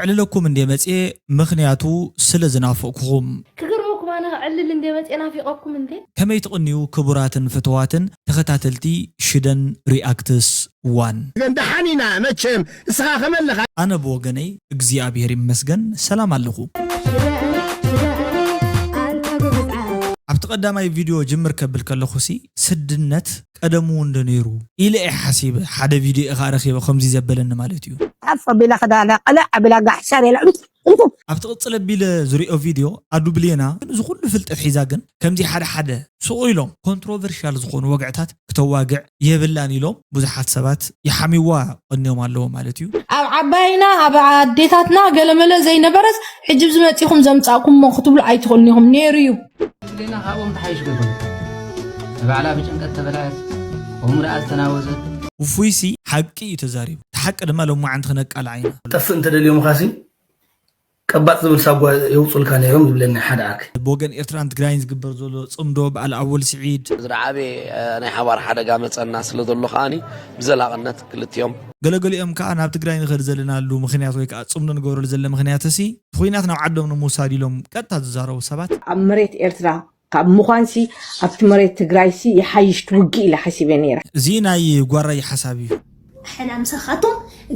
ክዕልለኩም እንድየ መጽየ፣ ምኽንያቱ ስለ ዝናፈቕኩኹም። ክገርመኩም ኣነ ክዕልል እንድየ መጽየ ናፊቐኩም እንድየ። ከመይ ትቕንዩ ክቡራትን ፍትዋትን ተኸታተልቲ ሽደን ሪኣክትስ ዋን። ግን ደሓን ኢና መቸም፣ እስኻ ከመይ ኣለኻ? ኣነ ብወገነይ እግዚኣብሔር ይመስገን ሰላም ኣለኹ። ኣብቲ ቀዳማይ ቪድዮ ጅምር ከብል ከለኹሲ ስድነት ቀደሙ እውን ዶ ነይሩ ኢለ እየ ሓሲበ። ሓደ ቪድዮ ኢኻ ረኺበ ከምዚ ዘበለኒ ማለት እዩ። ሓፍ ኣቢላ ክዳና ቅልዕ ኣቢላ ጋሕሻር ኢላ እንቱ እንቱ። ኣብቲ ቅጽል ኣቢለ ዝሪኦ ቪድዮ ኣዱ ብሌና ግን እዚ ኩሉ ፍልጠት ሒዛ ግን ከምዚ ሓደ ሓደ ስቕ ኢሎም ኮንትሮቨርሻል ዝኾኑ ወግዕታት ክተዋግዕ የብላን ኢሎም ብዙሓት ሰባት ይሓሚዋ ቀንዮም ኣለዉ ማለት እዩ። ኣብ ዓባይና ኣብ ኣዴታትና ገለመለ ዘይነበረስ ሕጂ ዝመጺኹም ዘምጻእኩሞ ክትብሉ ኣይትኽእሉን ኢኹም። ነይሩ እዩ። ሌና ካብኦም ተሓይሽ ገይሩ ንባዕላ ብጭንቀት ተበላየት፣ ከምኡ ደኣ ዝተናወዘት። ውፉይሲ ሓቂ እዩ ተዛሪቡ። እቲ ሓቂ ድማ ሎማዓንቲ ክነቃልዓ ኢና። ጠፍእ እንተደልዮምኻሲ ቀባጥ ዝብል ሳጓ የውፁልካ ነይሮም ዝብለኒ ሓደ ዓርኪ። ብወገን ኤርትራን ትግራይን ዝግበር ዘሎ ፅምዶ በዓል ኣወል ስዒድ። ዝረዓበ ናይ ሓባር ሓደጋ መፀና ስለ ዘሎ ከዓኒ ብዘላቕነት ክልቲኦም ገለገሊኦም ከዓ ናብ ትግራይ ንኸድ ዘለናሉ ምኽንያት ወይ ከዓ ፅምዶ ንገብረሉ ዘለ ምኽንያት ሲ ኹናት ናብ ዓዶም ንምውሳድ ኢሎም ቀጥታ ዝዛረቡ ሰባት። ኣብ መሬት ኤርትራ ካብ ምዃንሲ ኣብቲ መሬት ትግራይሲ ይሓይሽ ትውግእ ኢለ ሓሲበ ነይረ። እዚ ናይ ጓራይ ሓሳብ እዩ። ሕና ምሳኻቶም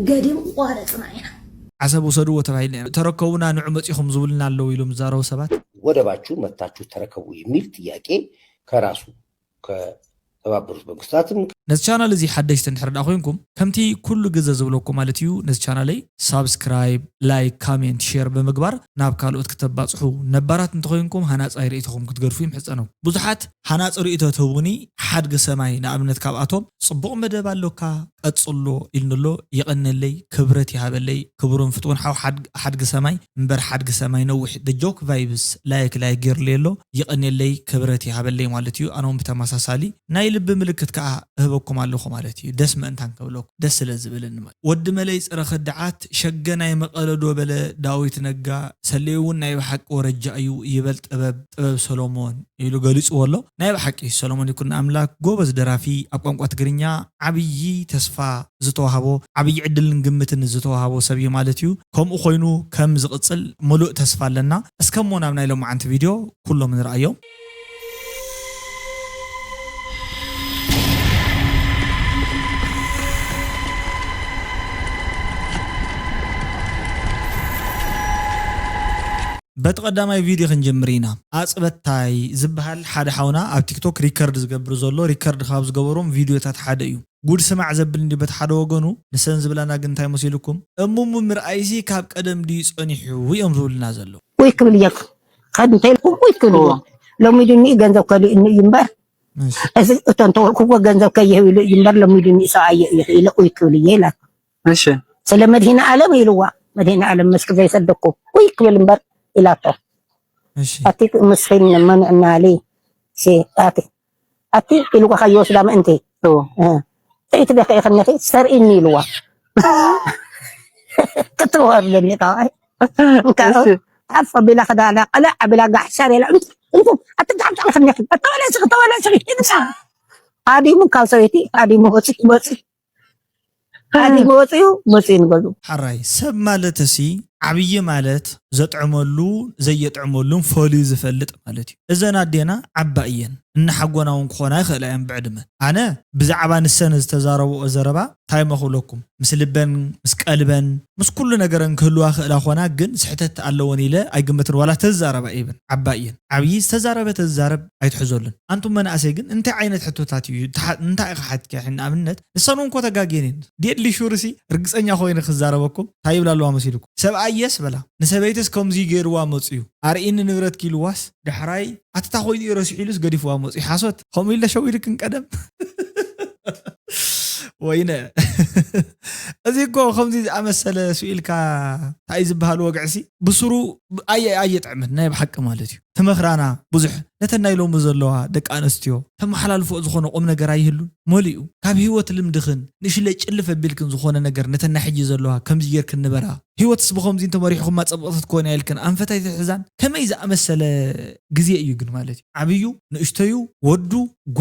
ገዲም ቆረፅና ኢና። ዓሰብ ውሰድዎ ተባሂልና ኢና። ተረከቡና ንዑ መፂኹም ዝብሉና ኣለዉ ኢሎም ዝዛረቡ ሰባት። ወደባችሁን መጥታችሁ ተረከቡ የሚል ጥያቄ ከራሱ ከተባበሩት መንግስታትም ነዚ ቻናል እዚ ሓደሽቲ እንድሕር ደኣ ኮይንኩም ከምቲ ኩሉ ግዘ ዝብለኩም ማለት እዩ ነዚ ቻናለይ ሳብስክራይብ ላይክ ካሜንት ሼር ብምግባር ናብ ካልኦት ክተባፅሑ ነባራት እንተኮይንኩም ሃናፃይ ርእይቶኹም ክትገድፉ ይምሕፀነኩም ብዙሓት ሃናፂ ርእይቶ ትህቡኒ ሓድጊ ሰማይ ንኣብነት ካብኣቶም ፅቡቕ መደብ ኣሎካ ቀፅሎ ኢልንሎ የቐነለይ ክብረት ይሃበለይ ክቡርን ፍትውን ሓው ሓድጊ ሰማይ እምበር ሓድጊ ሰማይ ነዊሕ the joke vibes like like ገይሩለይ ኣሎ የቐንየለይ ክብረት ይሃበለይ ማለት እዩ ኣነውን ብተመሳሳሊ ናይ ልቢ ምልክት ከዓ እህበኩም ኣለኹ ማለት እዩ ደስ ምእንታን ከብለኩም ደስ ስለ ዝብልን ማለት ወዲ መለይ ፀረ ከዳዓት ሸገ ናይ መቐለ ዶ በለ ዳዊት ነጋ ሰሌ እውን ናይ ብሓቂ ወረጃ እዩ ይበል ጥበብ ጥበብ ሰሎሞን ኢሉ ገሊፅዎ ኣሎ ናይ ብሓቂ ሰሎሞን ይኩን ኣምላክ ጎበዝ ደራፊ ኣብ ቋንቋ ትግርኛ ዓብዪ ተስፋ ዝተዋህቦ ዓብዪ ዕድልን ግምትን ዝተዋህቦ ሰብ እዩ ማለት እዩ። ከምኡ ኮይኑ ከም ዝቕፅል ሙሉእ ተስፋ ኣለና። እስከ እሞ ናብ ናይ ሎማዓንቲ ቪድዮ ኩሎም ንርኣዮ። በቲ ቀዳማይ ቪድዮ ክንጀምር ኢና። ኣፅበታይ ዝበሃል ሓደ ሓውና ኣብ ቲክቶክ ሪከርድ ዝገብር ዘሎ ሪከርድ ካብ ዝገበሮም ቪድዮታት ሓደ እዩ። ጉድ ስማዕ ዘብል እንዲ በቲ ሓደ ወገኑ ንሰን ዝብላና ግን እንታይ መሲልኩም እሙሙ ምርኣይሲ ካብ ቀደም ድዩ ጸኒሑ እዮም ዝብሉና ዘለዉ። ውይ ክብል እየ ከድ እንተኢልኩም ውይ ክብል እየ ሎሚድኒ ገንዘብ ከሊእኒ እዩ እምበር እዚ እቶ እንተወልኩዎ ገንዘብ ከይህብ ኢሉ እዩ እምበር ሎሚድኒ ሰብኣየ እዩ ኢለ ውይ ክብል እየ ኢላቶ። እሺ ስለ መድሂነ ኣለም ኢልዋ መድሂነ ኣለም መስክ ዘይሰደኩ ውይ ክብል እምበር ኢላቶ። እሺ ኣቲ ምስኪን መንዕናሊ ሲ ኣቲ ኣቲ ኢልዋ ከይወስዳ ምእንቲ እዎ እ፣ ጥሪት ቤት ከይኸነኺ ሰርኢኒ ኢልዋ ክትወርደኒ ከዋይ እንካ እሺ ሓፍ ኣቢላ ክዳና ቀለዕ ኣቢላ ጋሕሻር ኢላ እንቱ እንቱ ኣትጋሕጋሕ ከነኺ ተወለስኺ ተወለስኺ ኢልሳ ሃዲሙ ካብ ሰበይቲ ሃዲሙ ወፂ ወፂ ኣድጊ ወፂኡ መፂኡ ንገዝኡ። ሓራይ ሰብ ማለት ሲ ዓብዪ ማለት ዘጥዕመሉ ዘየጥዕመሉን ፈልዩ ዝፈልጥ ማለት እዩ። እዘን ኣዴና ዓባ እየን እናሓጎና እውን ክኾና ይኽእላ እየን ብዕድመ። ኣነ ብዛዕባ ንሰን ዝተዛረብኦ ዘረባ እንታይ እሞ ክብለኩም ምስ ልበን ምስ ቀልበን ምስ ኩሉ ነገረን ክህልዋ ክእላ ኾና ግን ስሕተት ኣለወን ኢለ ኣይግምትን ዋላ ተዝዛረባ ይብን ዓባ እየን። ዓብዪ ዝተዛረበ ተዝዛረብ ኣይትሕዘሉን። ኣንቱም መናእሰይ ግን እንታይ ዓይነት ሕቶታት እዩ እንታይ ኢኻ ሓትኪ ንኣብነት ንሰን እውን ኮ ተጋግየን እየን ዴድሊ ሹር ሲ ርግፀኛ ኮይነ ክዛረበኩም እንታይ ይብላ ኣለዋ መሲልኩም ሰብኣየስ በላ ንሰበይትስ ከምዚ ገይርዋ መፅዩ ኣርእኒ ንብረትኪ ኢልዋስ ዳሕራይ ኣትታ ኮይኑ እዩ ረሲሑ ኢሉስ ገዲፍዋ መፅዩ ሓሶት ከምኡ ኢለ ሸዊድክን ቀደም ወይነ እዚ እኮ ከምዚ ዝኣመሰለ ስኢልካ እንታይ ዝበሃል ወግዕሲ ብስሩ ኣየ ኣየጥዕምን ናይ ብሓቂ ማለት እዩ ትመኽራና ብዙሕ ነተን ናይ ሎሚ ዘለዋ ደቂ ኣንስትዮ ተመሓላልፎ ዝኾነ ቁም ነገር ኣይህሉን መሊኡ ካብ ህይወት ልምድኽን ንእሽለይ ጭልፍ ኣቢልክን ዝኾነ ነገር ነተን ናይ ሕጂ ዘለዋ ከምዚ ጌርክን ንበራ ህይወትስ ብኸምዚ እንተመሪሕኹማ ጽብቕቲ ትኮና ኢልክን ኣንፈት ኣይትሕዛን ከመይ ዝኣመሰለ ግዜ እዩ ግን ማለት እዩ ዓብዩ ንእሽተዩ ወዱ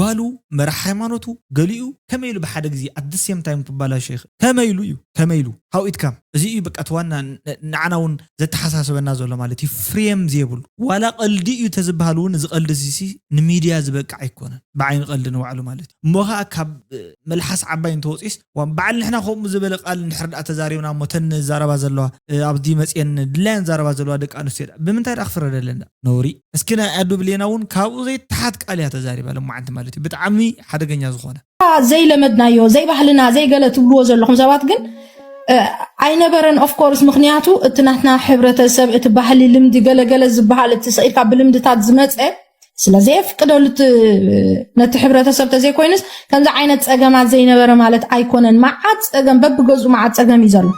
ጓሉ መራሕ ሃይማኖቱ ገሊኡ ከመይ ኢሉ ብሓደ ግዜ ኣት ሴም ታይም ክባላሾ ይኽእል ከመይ ኢሉ እዩ ከመይ ኢሉ how it come እዚ እዩ በቃ እቲ ዋና ን- ንዓና እውን ዘተሓሳስበና ዘሎ ማለት እዩ። ፍሬም ዘይብሉ ዋላ ቀልዲ እዩ ተዝበሃል እውን እዚ ቀልዲ እዚ ሲ ንሚድያ ዝበቅዕ ኣይኮነን። ብዓይኒ ቀልዲ ንባዕሉ ማለት እዩ። እሞ ከዓ ካብ እ፣ መልሓስ ዓባይ እንተወፂስ ዋ- በዓል ንሕና ከምኡ ዝበለ ቃል እንድሕር ደኣ ተዛሪብና እሞ ተን ዛረባ ዘለዋ እ፣ ኣብዚ መፅየን ድላየን ዛረባ ዘለዋ ደቂ ኣንስትዮ ደኣ ብምንታይ ደኣ ክፍረደለን ደኣ? ነውሪ። እስኪ ናይ ኣዱ ብሌና እውን ካብኡ ዘይተሓት ቃል እያ ተዛሪባ ለማዓንቲ ማለት እዩ። ብጣዕሚ ሓደገኛ ዝኾነ ዘይለመድናዮ ዘይባህልና ዘይገለ ትብልዎ ዘለኹም ሰባት ግን እ፣ ኣይነበረን። ኦፍኮርስ ምክንያቱ እቲ ናትና ሕብረተሰብ እቲ ባህሊ ልምዲ ገለገለ ዝበሃል እቲ ስኢልካ ብልምድታት ዝመፀ ስለ ዘየፍቅደሉ እቲ ነቲ ሕብረተሰብ ተዘይኮይኑስ ከምዚ ዓይነት ፀገማት ዘይነበረ ማለት ኣይኮነን። መዓት ፀገም በብገዝኡ መዓት ፀገም እዩ ዘሎ።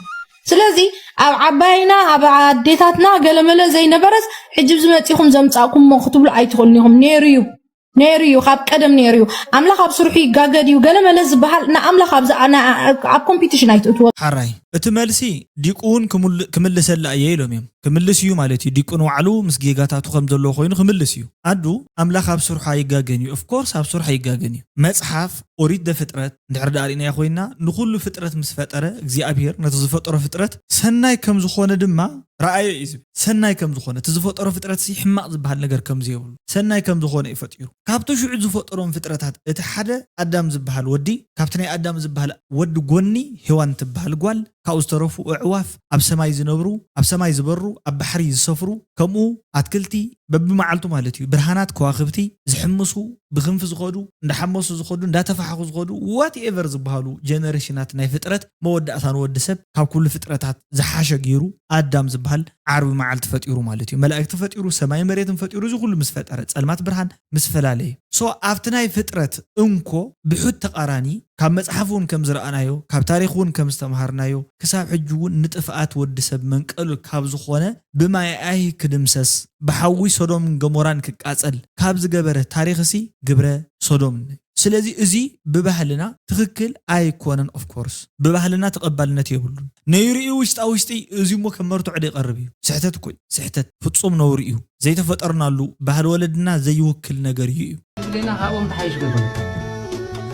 ስለዚ ኣብ ዓባይና ኣብ ኣዴታትና ገለመለ ዘይነበረስ ሕጂ ዝመፂኹም ዘምፃእኩሞ ክትብሉ ኣይትኽእሉን ኢኹም። ነይሩ እዩ ነይሩ እዩ ካብ ቀደም ነይሩ እዩ። ኣምላኽ ኣብ ስርሑ ይጋገድ እዩ ገለመለ ዝበሃል ንኣምላኽ ኣብ ዝኣ- ና- ኣብ ኮምፒቲሽን ኣይትእትዎ። ሓራይ እቲ መልሲ ዲቁ እውን ክምል- ክምልሰላ እየ ኢሎም እዮም። ክምልስ እዩ ማለት እዩ። ዲቁ ንባዕሉ ምስ ጌጋታቱ ከም ዘለዎ ኮይኑ ክምልስ እዩ። ኣዱ ኣምላኽ ኣብ ስርሑ ኣይጋገን እዩ። ኦፍኮርስ ኣብ ስርሑ ኣይጋገን እዩ። መፅሓፍ ኦሪት ዘፍጥረት እንድሕር ደኣ ርኢናዮ ኮይንና ንኹሉ ፍጥረት ምስ ፈጠረ እግዚኣብሄር ነቲ ዝፈጠሮ ፍጥረት ሰናይ ከም ዝኾነ ድማ ረኣዮ እዩ ዝብል። ሰናይ ከም ዝኾነ እቲ ዝፈጠሮ ፍጥረት ሲ ሕማቕ ዝበሃል ነገር ከም ዘይብሉ ሰናይ ከም ዝኾነ እዩ ፈጢሩ። ካብቲ ሽዑ ዝፈጠሮም ፍጥረታት እቲ ሓደ ኣዳም ዝበሃል ወዲ ካብቲ ናይ ኣዳም ዝበሃል ወዲ ጎኒ ሄዋን ትበሃል ጓል ካብኡ ዝተረፉ ኣዕዋፍ ኣብ ሰማይ ዝነብሩ ኣብ ሰማይ ዝበሩ ኣብ ባሕሪ ዝሰፍሩ ከምኡ ኣትክልቲ በብመዓልቱ ማለት እዩ ብርሃናት ከዋኽብቲ ዝሕምሱ ብክንፊ ዝኸዱ እንዳሓመሱ ዝኸዱ እንዳተፋሓኹ ዝኸዱ ዋትኤቨር ዝበሃሉ ጀነሬሽናት ናይ ፍጥረት መወዳእታ ንወዲ ሰብ ካብ ኩሉ ፍጥረታት ዝሓሸ ገይሩ ኣዳም ዝበሃል ዓርቢ መዓልቲ ፈጢሩ ማለት እዩ። መላእክቲ ፈጢሩ ሰማይ መሬትን ፈጢሩ እዚ ኩሉ ምስ ፈጠረ ጸልማት ብርሃን ምስ ፈላለየ ሶ ኣብቲ ናይ ፍጥረት እንኮ ብሑት ተቓራኒ ካብ መጽሓፍ እውን ከም ዝረኣናዮ ካብ ታሪኽ እውን ከም ዝተምሃርናዮ ክሳብ ሕጂ እውን ንጥፍኣት ወዲ ሰብ መንቀሉ ካብ ዝኾነ ብማይ ኣይሂ ክድምሰስ ብሓዊ ሶዶምን ገሞራን ክቃጸል ካብ ዝገበረ ታሪኽሲ ግብረ ሶዶም ስለዚ እዚ ብባህልና ትኽክል ኣይኮነን ኦፍኮርስ ብባህልና ተቐባልነት የብሉን ነይሩ እዩ ውሽጣ ውሽጢ እዚ እሞ ከም መርትዖ ይቐርብ እዩ ስሕተት እኮ እዩ ስሕተት ፍጹም ነውሪ እዩ ዘይተፈጠርናሉ ባህሊ ወለድና ዘይውክል ነገር እዩ እዩ ብሌና ካብኦም ተሓይሽ ገይሩ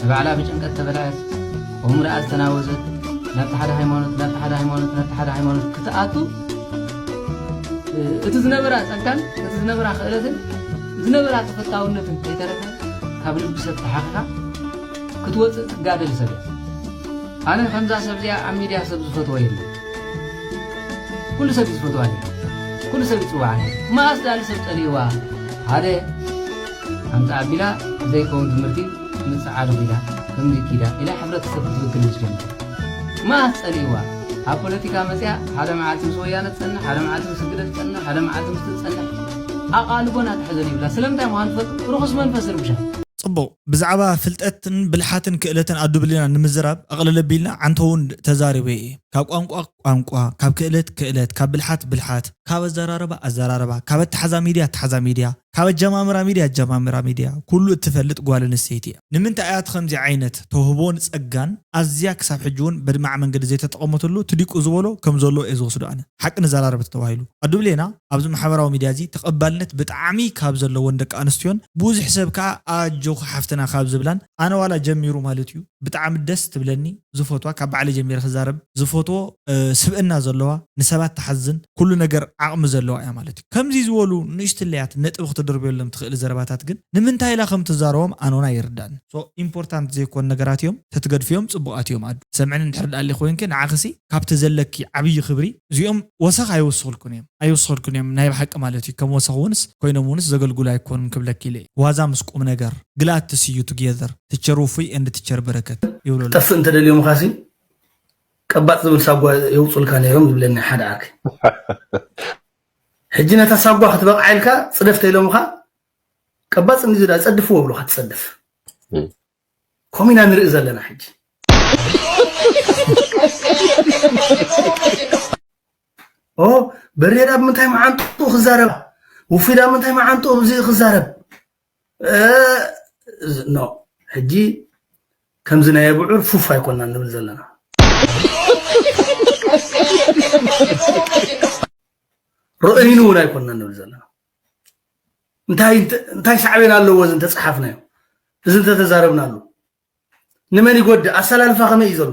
ንባዕላ ብጭንቀት ተበላዐት ከምኡ ደኣ ዝተናወዘት ናብቲ ሓደ ሃይማኖት ናብቲ ሓደ ሃይማኖት ናብቲ ሓደ ሃይማኖት ክትኣቱ እቲ ዝነበራ ጸጋን እቲ ዝነበራ ክእለትን ዝነበራ ተፈታውነትን ከይተረፈ ካብ ልቢ ሰብ ተሓኺኻ ክትወፅእ ትጋደል ሰብ እያ ኣነ ከምዛ ሰብ እዚኣ ኣብ ሚድያ ሰብ ዝፈትዎ የለን ኩሉ ሰብ እዩ ዝፈትዋ ኩሉ ሰብ ይፅዋዓ መኣስ ዳሊ ሰብ ፀልይዋ ሓደ ሓንቲ ኣቢላ ዘይከውን ትምህርቲ ምፅዓዱ ኪዳ ከምዚ ኪዳ ኢላ ሕብረተሰብ ክትብክል ምስ ጀመረ መኣስ ፀልይዋ ኣብ ፖለቲካ መፅያ ሓደ መዓልቲ ምስ ወያነ ትፀንሕ ሓደ መዓልቲ ምስ ህግደፍ ትፀንሕ ሓደ መዓልቲ ምስ ትፀንሕ ኣቓልቦ ናትሕዘን ይብላ ስለምንታይ ምዃን ትፈልጡ ርኹስ መንፈስ ርብሻ ጽቡቕ ብዛዕባ ፍልጠትን ብልሓትን ክእለትን ኣዱ ብሌና ንምዝራብ ኣቕልል ኣቢልና ዓንተውን ተዛሪበ እየ ካብ ቋንቋ ቋንቋ ካብ ክእለት ክእለት ካብ ብልሓት ብልሓት ካብ ኣዘራርባ ኣዘራርባ ካብ ኣተሓዛ ሚድያ ኣተሓዛ ሚድያ ካብ ኣጀማምራ ሚድያ ኣጀማምራ ሚድያ ኩሉ እትፈልጥ ጓል ኣንስተይቲ እያ ንምንታይ እያ ከምዚ ዓይነት ተውህቦን ጸጋን ኣዝያ ክሳብ ሕጂ እውን በድማዕ መንገዲ ዘይተጠቐመትሉ ትዲቁ ዝበሎ ከም ዘሎ እየ ዝወስዶ ኣነ ሓቂ ንዘራረብ ተባሂሉ ኣዱ ብሌና ኣብዚ ማሕበራዊ ሚድያ እዚ ተቐባልነት ብጣዕሚ ካብ ዘለወን ደቂ ኣንስትዮን ብዙሕ ሰብ ከዓ ኣጆኺ ሓፍትና ካብ ዝብላን ኣነ ዋላ ጀሚሩ ማለት እዩ ብጣዕሚ ደስ ትብለኒ ዝፈትዋ ካብ ባዕለ ጀሚረ ክዛረብ ዝፈትዎ ስብእና ዘለዋ ንሰባት ትሓዝን ኩሉ ነገር ዓቕሚ ዘለዋ እያ ማለት እዩ ከምዚ ዝበሉ ንእሽትለያት ነጥቢ ክትድርብየሎም ትኽእሊ ዘረባታት ግን ንምንታይ ኢላ ከም ትዛረቦም ኣኖና ይርዳኒ ኢምፖርታንት ዘይኮኑ ነገራት እዮም ተትገድፍዮም ፅቡቃት እዮም ኣዱ ሰምዕኒ እንድሕር ዳኣሊ ኮይንኪ ንዓኽሲ ካብቲ ዘለኪ ዓብዪ ክብሪ እዚኦም ወሰኽ ኣይወስኽልኩን እዮም ኣይወስኽልኩን እዮም ናይ ብሓቂ ማለት እዩ ከም ወሰኽ ውንስ ኮይኖም ውንስ ዘገልግሉ ኣይኮኑን ክብለኪ ኢለ ዋዛ ምስ ቁም ነገር glad to see you together teacher ውፉይ and teacher በረከት ይብሉ ጠፍእ እንተደልዮምኻሲ ቀባጥ ዝብል ሳጓ የውፁልካ ነይሮም ዝብለኒ ሓደ ዓርኪ ሕጂ ነታ ሳጓ ክትበቕዓ ኢልካ ፅደፍ ተኢሎምኻ ቀባፅ እንዲ ዝዳ ፀድፍዎ ብሉካ ትፀድፍ ኮሚና ንርኢ ዘለና ሕጂ ኦ በሬዳ ብምንታይ መዓንጡ ክዛረብ ውፊዳ ምንታይ መዓንጡ እዚ ክዛረብ ኖ ሕጂ ከምዚ ናይ ብዑር ፉፍ ኣይኮና ንብል ዘለና ርኢኑ እውን ኣይኮና ንብል ዘለና እንታይ ሳዕቤን ኣለዎ እዚ እንተፀሓፍናዮ እዚ እንተተዛረብናሉ ንመን ይጎድእ ኣሰላልፋ ከመይ እዩ ዘሎ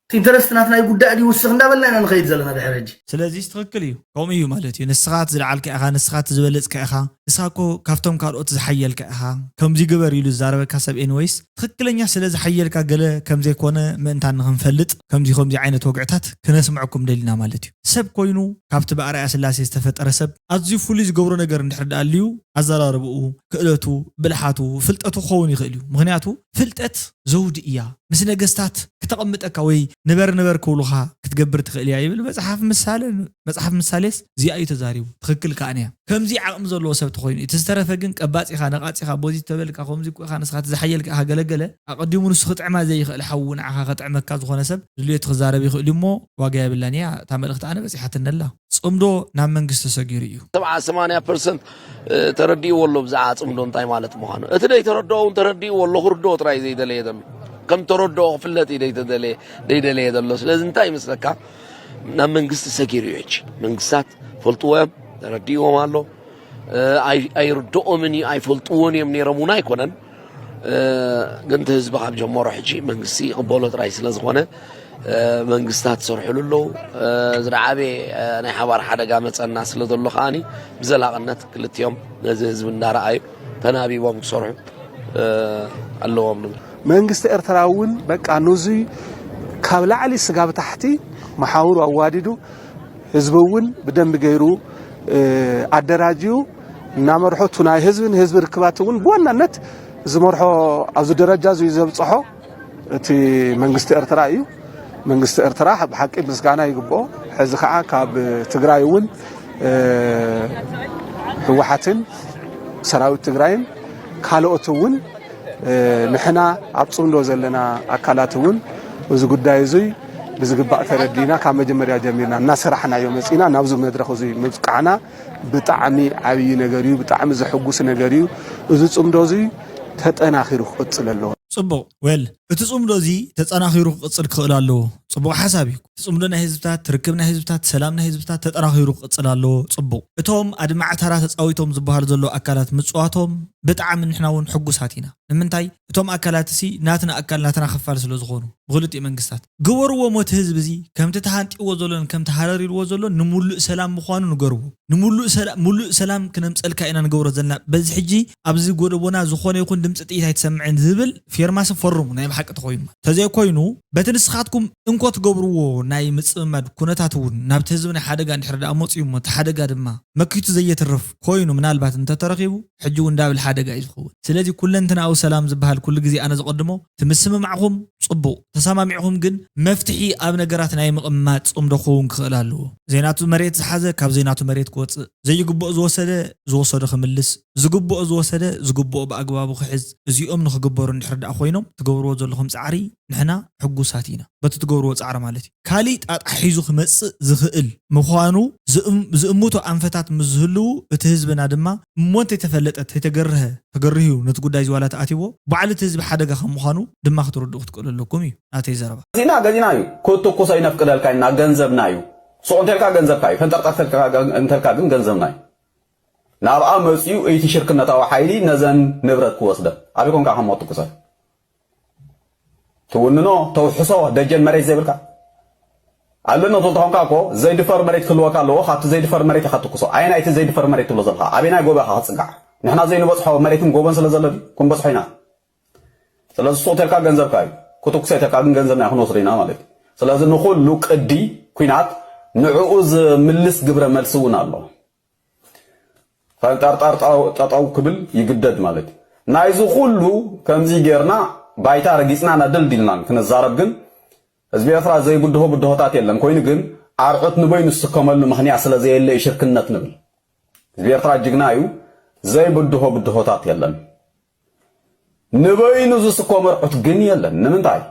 ኢንተረስት ናትናይ ጉዳይ ድዩ ውስኽ እንዳበልና ኢና ንኸይድ ዘለና ድሕሪ ሕጂ። ስለዚስ ትኽክል እዩ፣ ከምኡ እዩ ማለት እዩ። ንስኻ እቲ ዝለዓልካ ኢኻ፣ ንስኻ እቲ ዝበለጽካ ኢኻ፣ ንስኻ እኮ ካብቶም ካልኦት ዝሓየልካ ኢኻ፣ ከምዚ ግበር ኢሉ ዝዛረበካ ሰብ ኤንወይስ ትኽክለኛ ስለ ዝሓየልካ ገለ ከምዘይኮነ ምእንታን ንኽንፈልጥ ከምዚ ከምዚ ዓይነት ወግዕታት ክነስምዐኩም ደሊና ማለት እዩ። ሰብ ኮይኑ ካብቲ ብኣርኣያ ስላሴ ዝተፈጠረ ሰብ ኣዝዩ ፍሉይ ዝገብሮ ነገር እንድሕር ደኣ ኣልዩ ኣዘራርብኡ፣ ክእለቱ፣ ብልሓቱ፣ ፍልጠቱ ክኸውን ይኽእል እዩ። ምኽንያቱ ፍልጠት ዘውዲ እያ። ምስ ነገስታት ክተቐምጠካ ወይ ንበር ንበር ክብሉኻ ክትገብር ትኽእል እያ ይብል መጽሓፍ ምሳሌ። መጽሓፍ ምሳሌስ እዚኣ እዩ ተዛሪቡ። ትኽክል ከኣ እያ። ከምዚ ዓቕሚ ዘለዎ ሰብ ተኾይኑ እቲ ዝተረፈ ግን ቀባጺኻ ነቓጺኻ ቦዚ ተበልካ ከምዚ እኮ ኢኻ ንስኻ እቲ ዝሓየልካ ኢኻ ገለገለ ኣቐዲሙ ንሱ ክጥዕማ ዘይኽእል ሓዉ ንዓኻ ከጥዕመካ ዝኾነ ሰብ ድልየቱ ክዛረብ ይኽእል እዩ እሞ ዋጋ የብላን እያ። እታ መልእኽቲ ኣነ በጺሓትኒ ኣላ። ጽምዶ ናብ መንግስቲ ሰጊሩ እዩ። ሰብዓ ሰማንያ ፐርሰንት ተረዲእዎ ኣሎ ብዛዕባ ጽምዶ እንታይ ማለት ምዃኑ። እቲ ደይተረድኦ እውን ተረዲእዎ ኣሎ ክርድኦ ጥራይ ዘይደለየ ዘሎ። ከም ተረድኦ ክፍለጥ እዩ ደይተደለየ ደይደለየ ዘሎ። ስለዚ እንታይ ይመስለካ ናብ መንግስቲ ሰጊሩ እዩ ሕጂ። መንግስታት ፈልጥዎ እዮም፣ ተረዲእዎም ኣሎ። ኣይርድኦምን እዩ ኣይፈልጥዎን እዮም ነይሮም እውን ኣይኮነን። ግን እቲ ህዝቢ ካብ ጀመሮ ሕጂ መንግስቲ ይቕበሎ ጥራይ ስለ ዝኾነ መንግስታት ይሰርሕሉ ኣለዉ። ዝለዓበየ ናይ ሓባር ሓደጋ መፀና ስለ ዘሎ ከዓኒ ብዘላቕነት ክልቲኦም ነዚ ህዝቢ እንዳረኣዩ ተናቢቦም ክሰርሑ ኣለዎም ንብል። መንግስቲ ኤርትራ እውን በቃ ንዙይ ካብ ላዕሊ ስጋብ ታሕቲ መሓውሩ ኣዋዲዱ ህዝቢ እውን ብደንቢ ገይሩ ኣደራጅዩ እናመርሖ እቱ ናይ ህዝቢ ንህዝቢ ርክባት እውን ብዋናነት ዝመርሖ ኣብዚ ደረጃ እዚ ዘብፅሖ እቲ መንግስቲ ኤርትራ እዩ። መንግስቲ ኤርትራ ብሓቂ ምስጋና ይግብኦ። ሕዚ ከዓ ካብ ትግራይ እውን ህወሓትን ሰራዊት ትግራይን ካልኦት እውን ንሕና ኣብ ፅምዶ ዘለና ኣካላት እውን እዚ ጉዳይ እዙይ ብዝግባእ ተረዲና ካብ መጀመርያ ጀሚርና እናሰራሕናዮ መፂና ናብዚ መድረኽ እዙይ ምብቃዕና ብጣዕሚ ዓብዪ ነገር እዩ። ብጣዕሚ ዘሐጉስ ነገር እዩ። እዚ ፅምዶ እዙይ ተጠናኺሩ ክቕፅል ኣለዎ። ፅቡቕ well እቲ ፅምዶ እዚ ተፀናኺሩ ክቕፅል ክኽእል ኣለዎ። ፅቡቕ ሓሳብ እዩ። እቲ ፅምዶ ናይ ህዝብታት፣ ርክብ ናይ ህዝብታት፣ ሰላም ናይ ህዝብታት ተጠናኺሩ ክቕፅል ኣለዎ። ፅቡቕ እቶም ኣድማዒ ተራ ተፃዊቶም ዝበሃሉ ዘለዉ ኣካላት ምፅዋቶም ብጣዕሚ ንሕና እውን ሕጉሳት ኢና። ንምንታይ እቶም ኣካላት እሲ ናትና ኣካል ናትና ክፋል ስለ ዝኾኑ ብክልቲኡ መንግስታት ግበርዎ ሞት ህዝቢ እዚ ከምቲ ተሃንጢዎ ዘሎን ከምቲ ሃረር ኢልዎ ዘሎን ንምሉእ ሰላም ምዃኑ ንገርዎ። ንምሉእ ሰላም ሙሉእ ሰላም ክነምፀልካ ኢና ንገብሮ ዘለና። በዚ ሕጂ ኣብዚ ጎደቦና ዝኾነ ይኹን ድምፂ ጥይት ኣይትሰምዕን ዝብል ፌርማሲ ፈርሙ ናይ ብሓቂ ተኮይኑ ተዘይኮይኑ በቲ ንስኻትኩም እንኮ ትገብርዎ ናይ ምፅምማድ ኩነታት እውን ናብቲ ህዝቢ ናይ ሓደጋ እንድሕር ደኣ መፅዩ እሞ እቲ ሓደጋ ድማ መኪቱ ዘየትርፍ ኮይኑ ምናልባት እንተተረኺቡ ሕጂ እውን ዳብል ሓደጋ እዩ ዝኸውን። ስለዚ ኩለንትናዊ ሰላም ዝበሃል ኩሉ ግዜ ኣነ ዝቐድሞ እቲ ምስምማዕኹም ፅቡቕ ተሰማሚዕኹም ግን መፍትሒ ኣብ ነገራት ናይ ምቕማጥ ፅምዶ ክኸውን ክኽእል ኣለዎ። ዘይናቱ መሬት ዝሓዘ ካብ ዘይናቱ መሬት ክወፅእ፣ ዘይግብኦ ዝወሰደ ዝወሰዶ ክምልስ፣ ዝግብኦ ዝወሰደ ዝግብኦ ብኣግባቡ ክሕዝ፣ እዚኦም ንኽግበሩ እንድሕር ደኣ ኮይኖም ትገብርዎ ዘለኹም ፃዕሪ ንሕና ሕጉሳት ኢና። በቲ ትገብርዎ ፃዕሪ ማለት እዩ። ካሊእ ጣጣ ሒዙ ክመፅእ ዝኽእል ምዃኑ ዝእምቱ ኣንፈታት ምስ ዝህልዉ እቲ ህዝብና ድማ እሞ እንተይተፈለጠ ተይተገርሀ ተገርህዩ ነቲ ጉዳይ ዝዋላ ተኣትይዎ ባዕሉ እቲ ህዝቢ ሓደጋ ከም ምዃኑ ድማ ክትርድኡ ክትክእሉ ኣለኩም እዩ ናተይ ዘረባ። ገዚእና ገዚእና እዩ ክትኩሶ ይነፍቅደልካ ኢና ገንዘብና እዩ ሱቕ እንተልካ ገንዘብካ እዩ ፈንጠርጠር እንተልካ ግን ገንዘብና እዩ ናብኣ መፂኡ እቲ ሽርክነታዊ ሓይሊ ነዘን ንብረት ክወስደን ኣበይ ኮንካ ከም ትኩሰ ትውንኖ ተውሕሶ ደጀን መሬት ዘይብልካ ኣለና ተኾንካ እኮ ዘይድፈር መሬት ክህልወካ ኣለዎ ካብቲ ዘይድፈር መሬት ኢኻ ትኩሶ ኣየናይ እቲ ዘይድፈር መሬት ትብሎ ዘለካ ኣበየናይ ጎቦ ኢኻ ክትፅጋዕ ንሕና ዘይንበፅሖ መሬትን ጎቦን ስለ ዘሎ ድዩ ክንበፅሖ ኢና ስለዚ ሱቕ ተልካ ገንዘብካ እዩ ክትኩሰ ተልካ ግን ገንዘብና ክንወስዶ ኢና ማለት እዩ ስለዚ ንኹሉ ቅዲ ኩናት ንዕኡ ዝምልስ ግብረ መልሲ እውን ኣሎ ፈንጠርጠር ጠጠው ክብል ይግደድ ማለት እዩ። ናይዚ ኩሉ ከምዚ ጌርና ባይታ ረጊጽና ነደልዲልናን ክንዛረብ ግን ህዝቢ ኤርትራ ዘይብድሆ ብድሆታት የለን ኮይኑ ግን ኣርዑት ንበይኑ ዝስከመሉ ምኽንያት ስለ ዘየለ እዩ ሽርክነት ንብል። ህዝቢ ኤርትራ ጅግና እዩ ዘይብድሆ ብድሆታት የለን። ንበይኑ ዝስኮ መርዑት ግን የለን ንምንታይ?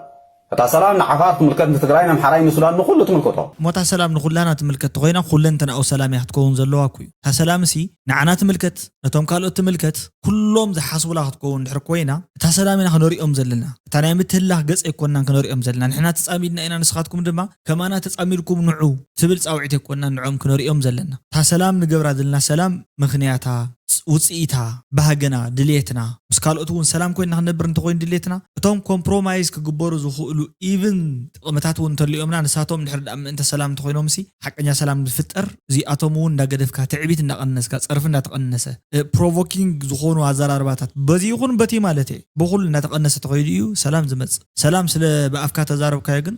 እታ ሰላም ንዓፋር ትምልከት ንትግራይ ነምሓራይ ንሱዳን ንኩሉ ትምልከቶ። እሞ እታ ሰላም ንኩላና ትምልከት ተኮይና ኩለንተናኡ ሰላም እያ ክትከውን ዘለዋ እኮ እዩ። እታ ሰላም እሲ ንዓና ትምልከት ነቶም ካልኦት ትምልከት ኩሎም ዝሓስቡላ ክትከውን እንድሕር ኮይና እታ ሰላም ኢና ክነሪኦም ዘለና። እታ ናይ ምትህልላኽ ገፅ ኣይኮናን ክነሪኦም ዘለና ንሕና ተፃሚድና ኢና ንስኻትኩም ድማ ከማና ተፃሚድኩም ንዑ ትብል ፃውዒት ኣይኮናን ንዕኦም ክነሪኦም ዘለና። እታ ሰላም ንገብራ ዘለና ሰላም ምኽንያታ ውፅኢታ፣ ባህግና፣ ድልየትና፣ ምስ ካልኦት እውን ሰላም ኮይና ክንነብር እንተኮይኑ ድልየትና፣ እቶም ኮምፕሮማይዝ ክግበሩ ዝኽእሉ ኢቭን ጥቕምታት እውን እንተልዮምና፣ ንሳቶም ድሕር ደኣ ምእንተ ሰላም እንተኮይኖምሲ ሓቀኛ ሰላም ዝፍጠር። እዚኣቶም እውን እንዳገደፍካ፣ ትዕቢት እንዳቀነስካ፣ ፀርፊ እንዳተቀነሰ፣ ፕሮቮኪንግ ዝኾኑ ኣዘራርባታት በዚ ይኹን በቲ ማለት እየ፣ ብኩሉ እንዳተቀነሰ ተኸይዱ እዩ ሰላም ዝመፅእ። ሰላም ስለ ብኣፍካ ተዛረብካዮ ግን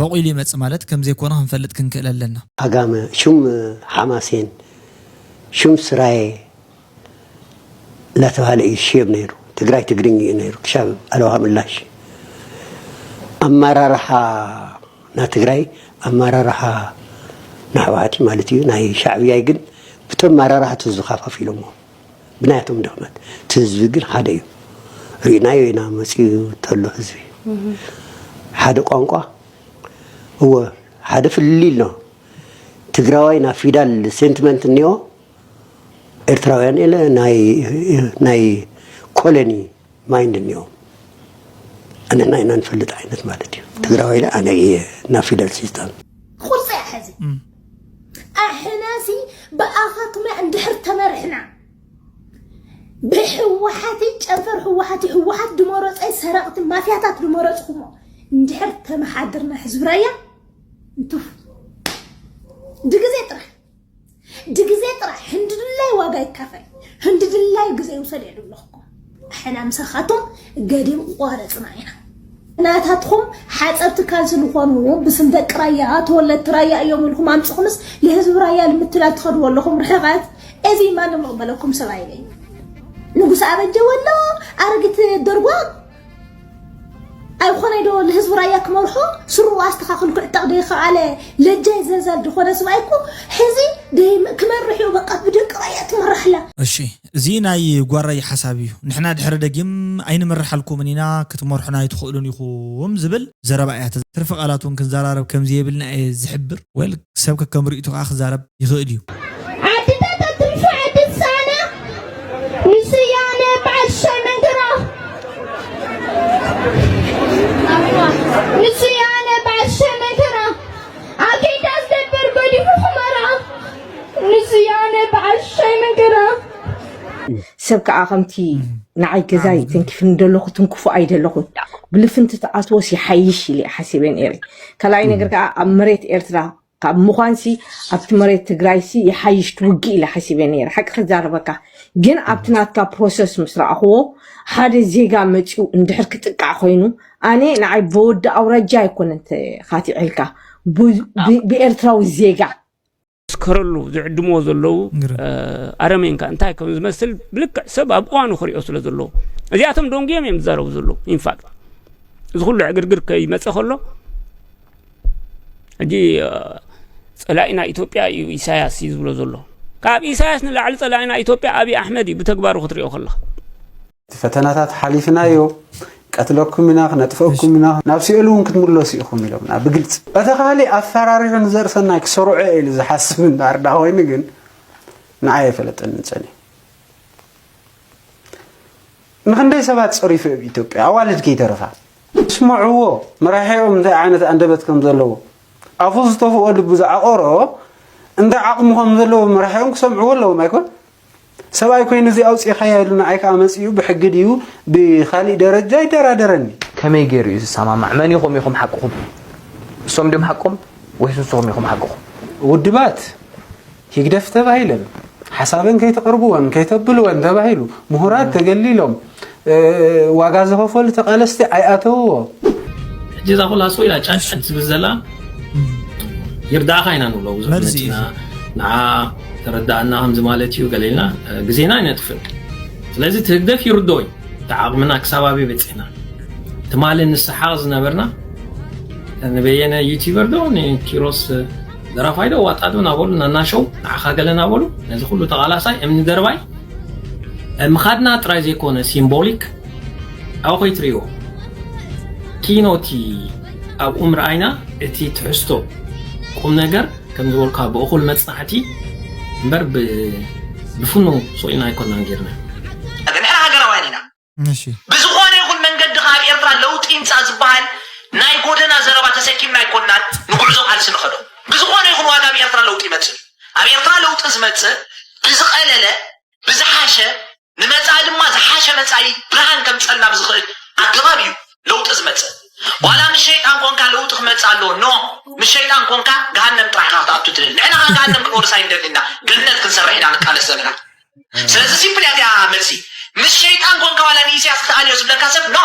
በቂሉ ይመፅእ ማለት ከምዘይኮነ ክንፈልጥ ክንክእል ኣለና። ኣጋመ፣ ሹም ሓማሴን፣ ሹም ስራየ እናተባህለ እዩ ዝሽየም ነይሩ። ትግራይ ትግርኝ እዩ ነይሩ ክሻብ ኣለውሃ ምላሽ። ኣመራርሓ ና ትግራይ ኣመራርሓ ናሕወሓቲ ማለት እዩ። ናይ ሻዕብያይ ግን ብቶም ኣመራርሓ እቲ ዝኸፋፊሎሞ ብናያቶም ድኽመት እቲ ህዝቢ ግን ሓደ እዩ። ርኢናዮ ኢና መፂኡ ተሎ ህዝቢ ሓደ ቋንቋ እወ ሓደ ፍልልይ ኣሎ። ትግራዋይ ናብ ፊዳል ሴንቲመንት እኒኦ ኤርትራውያን ኢለ ናይ ኮሎኒ ማይንድ እኒኦም ኣንሕና ኢና ንፈልጥ ዓይነት ማለት እዩ። ትግራዋይ ኢለ ኣነ እየ ናብ ፊደል ሲስተም ቁርፂ እያ ሕዚ ኣሕናሲ ብኣኻትም እያ እንድሕር ተመርሕና ብሕወሓት ጨንፈር ህወሓት ህወሓት ድመረፀይ ሰረቕቲ ማፍያታት ድመረፅኹሞ እንድሕር ተመሓድርና ህዝቢ ራያ እንትፍ ድግዜ ጥራሕ ድግዜ ጥራሕ ህንዲ ድላይ ዋጋ ይካፈል ህንዲ ድላይ ግዜ ይውሰድ እየ ድብለኹኩም ኣሕና ምሳኻቶም ገዲም ቋረፅና ኢና ናታትኹም ሓፀብቲ ካልሲ ዝኾኑ ብስም ደቂ ራያ ተወለድቲ ራያ እዮም ኢልኩም ኣምፅኹምስ ልህዝቢ ራያ ልምትላል ትኸድዎ ኣለኹም ርሕቐት እዚ ማንም ልቕበለኩም ሰብ ኣይለይ ንጉስ ኣበጀ ወሎ ኣረጊት ደርጓ ኣይኾነ ዶ ንህዝቢ ራያ ክመርሖ ስርኡ ኣስተኻኽል ክዕጠቕ ደይኸኣለ ለጃይ ዘልዛል ዝኾነ ስብኣይ እኮ ሕዚ ክመርሕ እዩ በቃ ብደቂ ራያ ትመራሕላ እሺ እዚ ናይ ጓራይ ሓሳብ እዩ ንሕና ድሕሪ ደጊም ኣይንመርሓልኩምን ኢና ክትመርሑና ኣይትኽእሉን ኢኹም ዝብል ዘረባ እያ ትርፊ ቃላት እውን ክንዘራረብ ከምዘየብልና እየ ዝሕብር ወል ሰብ ከከም ርእይቱ ከዓ ክዛረብ ይኽእል እዩ። ዓድታት ኣትርፊ ዓዲ ሳና ንስያነ በዓል ሻይ መንክራ ንስያነ በዓል ሻይ መንክራ ኣከይዳ ዝደብር ገዲፉ ክመራ ንስያነ በዓል ሻይ መንክራ ሰብ ከዓ ከምቲ ንዓይ ገዛይ ተንኪፍኒ ደለኹ ትንክፉ ኣይደለኹን ብልፍንቲ ተኣትዎስ ይሓይሽ ኢለ ሓሲበ ነይረ ካልኣይ ነገር ከዓ ኣብ መሬት ኤርትራ ካብ ምዃንሲ ኣብቲ መሬት ትግራይሲ ይሓይሽ ትውግእ ኢለ ሓሲበ ነይረ ሓቂ ክዛረበካ ግን ኣብቲ ናትካ ፕሮሰስ ምስ ረኣኽዎ ሓደ ዜጋ መፂኡ እንድሕር ክጥቃዕ ኮይኑ ኣነ ንዓይ በወዲ ኣውራጃ ኣይኮነን ተኻቲዐልካ ብኤርትራዊ ዜጋ ስከረሉ ዝዕድምዎ ዘለዉ ኣረሜንካ እንታይ ከም ዝመስል ብልክዕ ሰብ ኣብ እዋኑ ክሪኦ ስለ ዘለዎ እዚኣቶም ደንጉዮም እዮም ዝዛረቡ ዘለዉ ኢንፋክት እዚ ኩሉ ዕግርግር ከይመፀ ከሎ ሕጂ ፀላኢና ኢትዮጵያ እዩ ኢሳያስ እዩ ዝብሎ ዘሎ ካብ ኢሳያስ ንላዕሊ ፀላኢና ኢትዮጵያ ኣብይ ኣሕመድ እዩ ብተግባሩ ክትሪኦ ከለኻ እቲ ፈተናታት ሓሊፍናዮ ቀትለኩም ኢና ክነጥፈኩም ኢና ናብ ሲኦል እውን ክትምለሱ ኢኹም ኢሎምና ብግልፂ እቲ ካሊእ ኣፈራሪሑ ንዘርእሰናይ ክሰርዖ ኢሉ ዝሓስብ እምበር ዳ ኮይኑ ግን ንዓይ ኣይፈለጠንን ፀኒሑ ንክንደይ ሰባት ፀሪፉ ኣብ ኢትዮጵያ ኣዋልድ ከይተረፋ ስምዕዎ መራሒኦም እንታይ ዓይነት ኣንደበት ከም ዘለዎ ኣፉ ዝተፍኦ ልቡ ዝዓቆሮ እንታይ ዓቕሚ ከም ዘለዎ መራሒኦም ክሰምዕዎ ኣለዎም ኣይኮን ሰብኣይ ኮይኑ እዚ ኣውፂእኻያ ኢሉ ንዓይ ከዓ መፂኡ ብሕጊ ድዩ ብካሊእ ደረጃ ይደራደረኒ ከመይ ገይሩ እዩ ዝሰማማዕ መን ኢኹም ኢኹም ሓቅኹም እሶም ድዮም ሓቆም ወይስ ንስኹም ኢኹም ሓቅኹም ውድባት ህግደፍ ተባሂለን ሓሳበን ከይተቕርብወን ከይተብልወን ተባሂሉ ምሁራት ተገሊሎም ዋጋ ዝኸፈሉ ተቓለስቲ ኣይኣተውዎ። ሕጂ እዛ ኩላ ስቕ ኢላ ጫጭ ትብል ዘላ ይርዳእኻ ኢና ንብሎ ብዙሕ መጺና ንዓ ተረዳእና ከምዚ ማለት እዩ ገለ ኢልና ግዜና ኣይነጥፍእ። ስለዚ እቲ ህግደፍ ይርድኦ እዩ እቲ ዓቕምና ክሳብ ኣበይ በጺሕና። ትማሊ ንስሓቕ ዝነበርና ንበየነ ዩቲበር ዶ ንኪሮስ ደራፋይ ዶ ዋጣ ዶ ናበሉ ናናሸው ንዓኻ ገለ ናበሉ ነዚ ኩሉ ተቓላሳይ እምኒ ደርባይ ምኻድና ጥራይ ዘይኮነ ሲምቦሊክ ኣብኡ ከይትርእይዎ ኪኖቲ ኣብኡ ምርኣይና እቲ ትሕዝቶ ቁም ነገር ከም ዝበልካ ብእኹል መጽናዕቲ እምበር ብፍኑ ስቕ ኢልና ኣይኮናን ጌርና። ንሕና ሃገራውያን ኢና። ብዝኾነ ይኹን መንገዲ ካብ ኤርትራ ለውጢ ይምፃእ ዝበሃል ናይ ጎደና ዘረባ ተሰኪምና ኣይኮንናን ንጉዕዞ ቃልሲ ንኸዶ። ብዝኾነ ይኹን ዋጋ ኣብ ኤርትራ ለውጢ ይመፅእ። ኣብ ኤርትራ ለውጢ ዝመፅእ ብዝቐለለ ብዝሓሸ ንመጻኢ ድማ ዝሓሸ መጻኢ ብርሃን ከምጸልና ብዝኽእል ኣገባብ እዩ ለውጢ ዝመጽእ። ዋላ ምስ ሸይጣን ኮንካ ለውጢ ክመጽእ ኣለዎ። ኖ፣ ምስ ሸይጣን ኮንካ ገሃነም ጥራሕ ኢኻ ክትኣቱ ትደሊ። ንሕና ኸኣ ገሃነም ክንወርስ ኣይንደልን ኢና፣ ገነት ክንሰርሕ ኢና ንቃለስ ዘለና። ስለዚ ሲምፕል እያ እዚኣ መልሲ። ምስ ሸይጣን ኮንካ ዋላ ንኢሳያስ ክትኣልዮ ዝብለካ ሰብ ኖ፣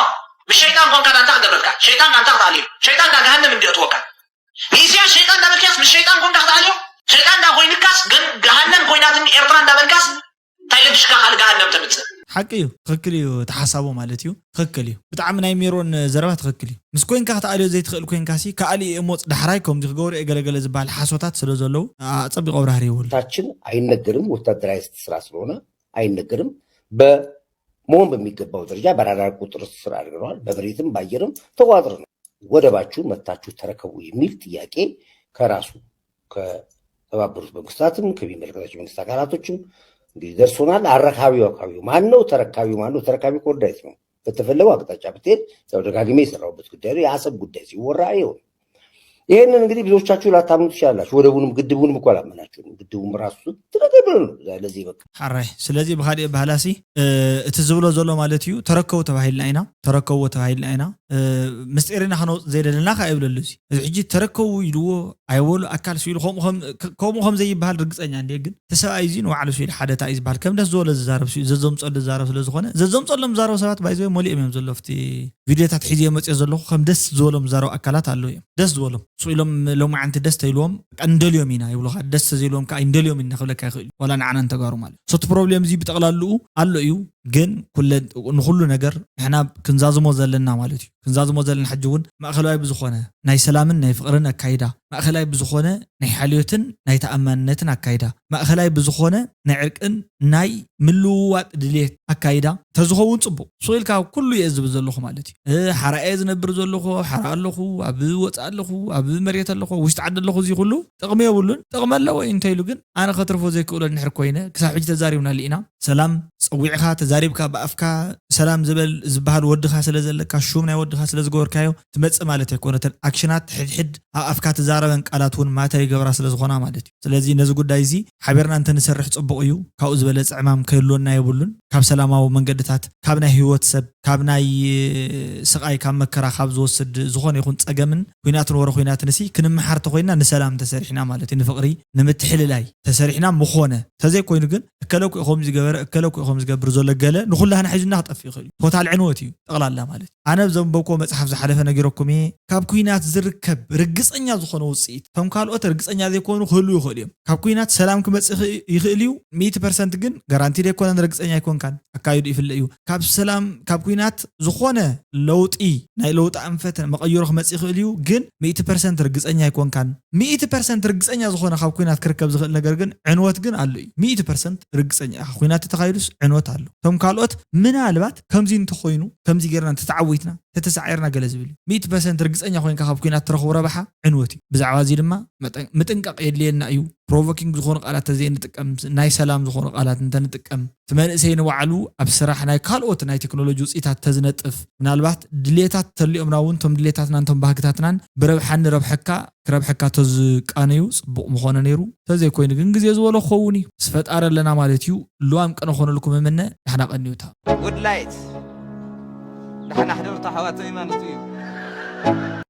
ምስ ሸይጣን ኮንካ ዳንታ ክገብረልካ፣ ሸይጣን ዳንታ ክትኣልዮ፣ ሸይጣን ዳ ገሃነም እንዲዮ ትወካ። ንኢሳያስ ሸይጣን እንዳበልካስ ምስ ሸይጣን ኮንካ ክትኣልዮ፣ ሸይጣን እንዳ ኮይንካስ ግን ገሃነም ኮይናትኒ ኤርትራ እንዳበልካስ እንታይ ለብሽካ ካልእ ገሃነም ተምጽእ? ሓቂ እዩ፣ ትኽክል እዩ፣ ተሓሳቦ ማለት እዩ፣ ትኽክል እዩ። ብጣዕሚ ናይ ሜሮን ዘረባ ትኽክል እዩ። ምስ ኮንካ ክትኣልዮ ዘይትኽእል ኮንካሲ ክኣልዮ እየ ሞፅ ዳሕራይ ከምዚ ክገብሩ እየ ገለገለ ዝበሃል ሓሶታት ስለ ዘለዉ ኣፀቢቑ ኣብራህርይዎ ኣሎ። ታችን አይነገርም። ወታደራዊ ስራ ስለሆነ አይነገርም። በመሆን በሚገባው ደረጃ በራዳር ቁጥጥር ስር አድርገነዋል። በመሬትም በአየርም ተቆጣጥረናል። ወደባችሁን መታችሁ ተረከቡ የሚል ጥያቄ ከራሱ ከተባበሩት መንግስታትም ከሚመለከታቸው መንግስት አካላቶችም እንግዲህ ደርሶናል። አረካቢው አካባቢው ማን ነው? ተረካቢው ማን ነው? ተረካቢ ኮርዳይት ነው። በተፈለገው አቅጣጫ ብትሄድ ያው ደጋግሜ የሰራሁበት ጉዳይ ነው። የአሰብ ጉዳይ ሲወራ ይኸው ነው። ይህንን እንግዲህ ብዙዎቻችሁ ላታምኑ ትችላላችሁ። ወደቡንም ግድቡንም እኮ አላመናችሁም። ግድቡም ራሱ ትረገበ ነው ለዚህ በቃ ሓራይ ስለዚ ብካሊእ ባህላሲ እቲ ዝብሎ ዘሎ ማለት እዩ ተረከቡ ተባሂልና ኢና ተረከቡ ተባሂልና ኢና ምስጢርና ከነውፅእ ዘይደለና ከ ኣይብለሉ እዚ እዚ ሕጂ ተረከቡ ኢልዎ ኣይበሉ ኣካል ስኢሉ ከምኡ ከም ዘይበሃል ርግፀኛ እንደ ግን እቲ ሰብኣይ እዚ ንባዕሉ ስኢሉ ሓደ እንታይ እዩ ዝበሃል ከም ደስ ዝበሎ ዝዛረብ ስኢሉ ዘዘምፀሉ ዝዛረብ ስለ ዝኾነ ዘዘምፀሎም ዝዛረቡ ሰባት ባይዘ መሊኦም እዮም ዘሎ ኣብቲ ቪድዮታት ሒዘ መፅኦ ዘለኹ ከም ደስ ዝበሎም ዝዛረቡ ኣካላት ኣለዉ እዮም ደስ ዝበሎም ስኢሎም ሎማዓንቲ ደስ ተይልዎም ቀንደልዮም ኢና ይብሉካ ደስ ተዘይልዎም ከዓ ይንደልዮም ኢና ክብለካ ይኽእል ዋላ ንዓና እንተጋሩ ማለት ሰቲ ፕሮብሌም እዚ ብጠቕላልኡ ኣሎ እዩ ግን ኩለ ንኹሉ ነገር ንሕና ክንዛዝሞ ዘለና ማለት እዩ ክንዛዝሞ ዘለና ሕጂ እውን ማእኸላዊ ብዝኾነ ናይ ሰላምን ናይ ፍቕርን ኣካይዳ ማእኸላይ ብዝኾነ ናይ ሓልዮትን ናይ ተኣማንነትን ኣካይዳ ማእኸላይ ብዝኾነ ናይ ዕርቅን ናይ ምልውዋጥ ድልየት ኣካይዳ ተዝኸውን ፅቡቕ ስቕ ኢልካ ኩሉ እየ ዝብል ዘለኹ ማለት እዩ ሓራ እየ ዝነብር ዘለኹ ሓራ ኣለኹ ኣብ ወፃእ ኣለኹ ኣብ መሬት ኣለኹ ውሽጢ ዓዲ ኣለኹ እዚ ኩሉ ጥቕሚ የብሉን ጥቕሚ ኣለዎ እዩ እንተኢሉ ግን ኣነ ከትርፎ ዘይክእሎ እንድሕር ኮይነ ክሳብ ሕጂ ተዛሪብናሉ ኢና ሰላም ፀዊዕኻ ተዛሪብካ ብኣፍካ ሰላም ዝበል ዝበሃል ወድኻ ስለ ዘለካ ሹም ናይ ወድኻ ስለ ዝገበርካዮ ትመፅእ ማለት ኣይኮነትን ኣክሽናት ሕድሕድ ኣብ ኣፍካ ትዛረበን ቃላት እውን ማተር ይገብራ ስለ ዝኾና ማለት እዩ ስለዚ ነዚ ጉዳይ እዚ ሓቢርና እንተንሰርሕ ፅቡቕ እዩ ካብኡ ዝበለፀ ዕማም ከህልወና የብሉን ካብ ሰላማዊ መንገድታት ካብ ናይ ህይወት ሰብ ካብ ናይ ስቓይ ካብ መከራ ካብ ዝወስድ ዝኾነ ይኹን ፀገምን ኩናትን ወረ ኩናትን ሲ ክንመሓር ተኮይና ንሰላም ተሰሪሕና ማለት እዩ ንፍቕሪ ንምትሕልላይ ተሰሪሕና ምኾነ ተዘይኮይኑ ግን እከለኩ ኢኹም ዝገበረ እከለኩ ኢኹም ዝገብር ዘሎ ገለ ንኩላህና ሒዙና ክጠፍእ ይኽእል እዩ ቶታል ዕንወት እዩ ጠቕላላ ማለት እዩ ኣነ ዘንበብኮ መፅሓፍ ዝሓለፈ ነጊረኩም እየ ካብ ኩናት ዝርከብ ርግፀኛ ዝኾነ ውፅኢት ከም ካልኦት ርግፀኛ ዘይኮኑ ክህሉ ይኽእሉ እዮም ካብ ኩናት ሰላም ክመፅእ ይኽእል እዩ ሚእቲ ፐርሰንት ግን ጋራንቲ ደይኮነን ርግፀኛ ኣይኮንካን ኣካይዱ ይፍለ እዩ ካብ ሰላም ካብ ኩናት ዝኾነ ለውጢ ናይ ለውጢ ኣንፈት መቐየሮ ክመፅእ ይኽእል እዩ ግን ሚእቲ ፐርሰንት ርግፀኛ ኣይኮንካን ሚእቲ ፐርሰንት ርግፀኛ ዝኾነ ካብ ኩናት ክርከብ ዝኽእል ነገር ግን ዕንወት ግን ኣሎ እዩ ሚእቲ ፐርሰንት ርግፀኛ ኢኻ ኩናት ተተኻይዱስ ዕንወት ኣሎ እቶም ካልኦት ምናልባት ከምዚ እንተኾይኑ ከምዚ ጌርና እንተተዓዊትና ተተሳዒርና ገለ ዝብል እዩ ሚእቲ ፐርሰንት ርግፀኛ ኮይንካ ካብ ኩናት ትረኽቡ ረብሓ ዕንወት እዩ ብዛዕባ እዚ ድማ ምጥንቃቕ የድልየና እዩ ፕሮቮኪንግ ዝኾኑ ቃላት ተዘይንጥቀም ናይ ሰላም ዝኾኑ ቃላት እንተንጥቀም እቲ መንእሰይ ንባዕሉ ኣብ ስራሕ ናይ ካልኦት ናይ ቴክኖሎጂ ውፅኢታት ተዝነጥፍ ምናልባት ድሌታት ተሊኦምና እውን እቶም ድሌታትና እንቶም ባህግታትናን ብረብሓ ንረብሐካ ክረብሐካ ተዝቃነዩ ፅቡቕ ምኾነ ነይሩ ተዘይኮይኑ ግን ግዜ ዝበሎ ክኸውን እዩ ምስ ፈጣሪ ኣለና ማለት እዩ ልዋም ቅነ ኮነልኩም እምነ ዳሕና ቀንዩታ ጉድላይት ዳሕና ሕደርታ ኣሕዋተይ ማለት እዩ